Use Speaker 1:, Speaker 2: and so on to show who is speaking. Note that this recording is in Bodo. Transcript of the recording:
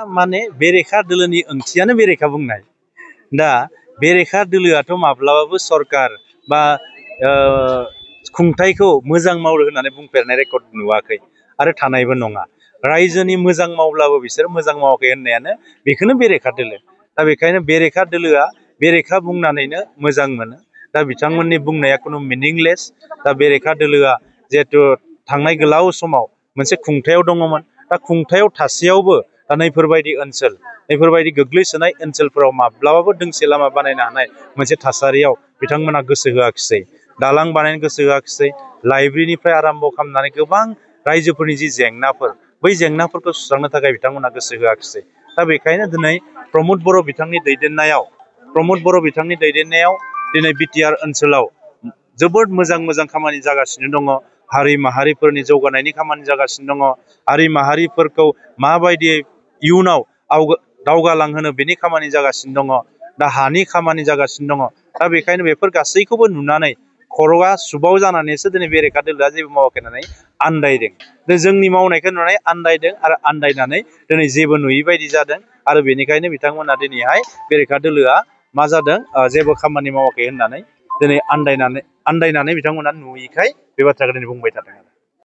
Speaker 1: माने बेरेखा दोलोनि ओंथियानो बेरेखा बुंनाय दा बेरेखा दोलोआथ' माब्लाबाबो सरकार बा खुंथायखौ मोजां मावो होननानै बुंफेरनाय रेकर्ड नुवाखै आरो थानायबो नङा रायजोनि मोजां मावब्लाबो बिसोर मोजां मावाखै होननायानो बेखौनो बेरेखा दोलो दा बेखायनो बेरेखा दोलोआ बेरेखा बुंनानैनो मोजां मोनो दा बिथांमोननि बुंनाया खुनु मिनिंलेस दा बेरेखा दोलोआ जिहेतु थांनाय गोलाव समाव मोनसे खुंथायाव दङमोन दा खुंथायाव थासेयावबो दा नैफोरबायदि ओनसोल नैफोरबायदि गोग्लैसोनाय ओनसोलफोराव माब्लाबाबो दोंसे लामा बानायनो हानाय मोनसे थासारियाव बिथांमोना गोसो होआखिसै दालां बानायनो गोसो होआखिसै लाइब्रेरिनिफ्राय आरम्भ खालामनानै गोबां रायजोफोरनि जि जेंनाफोर बै जेंनाफोरखौ सुस्रांनो थाखाय बिथांमोना गोसो होआखिसै दा बेखायनो दिनै प्रमद बर' बिथांनि दैदेननायाव दिनै बिटिआर ओनसोलाव जोबोद मोजां खामानि जागासिनो दङ हारि माहारिफोरनि जौगानायनि खामानि जागासिनो दङ हारि माहारिफोरखौ माबायदि इयुनाव दावगालांहोनो बेनि खामानि जागासिनो दङ दा हानि खामानि जागासिनो दङ दा बेखायनो बेफोर गासैखौबो नुनानै खर'आ सुबाव जानानैसो दिनै बेरेखा दोलोआ जेबो मावाखै होननानै आन्दायदों जोंनि मावनायखौ नुनानै आन्दायदों आरो आन्दायनानै दिनै जेबो नुयै बायदि जादों आरो बेनिखायनो बिथांमोना दिनैहाय बेरेखा दोलोआ मा जादों जेबो खामानि मावाखै होननानै दिनै आन्दायनानै बिथांमोना नुयैखाय बे बाथ्राखौ दिनै बुंबाय थादों।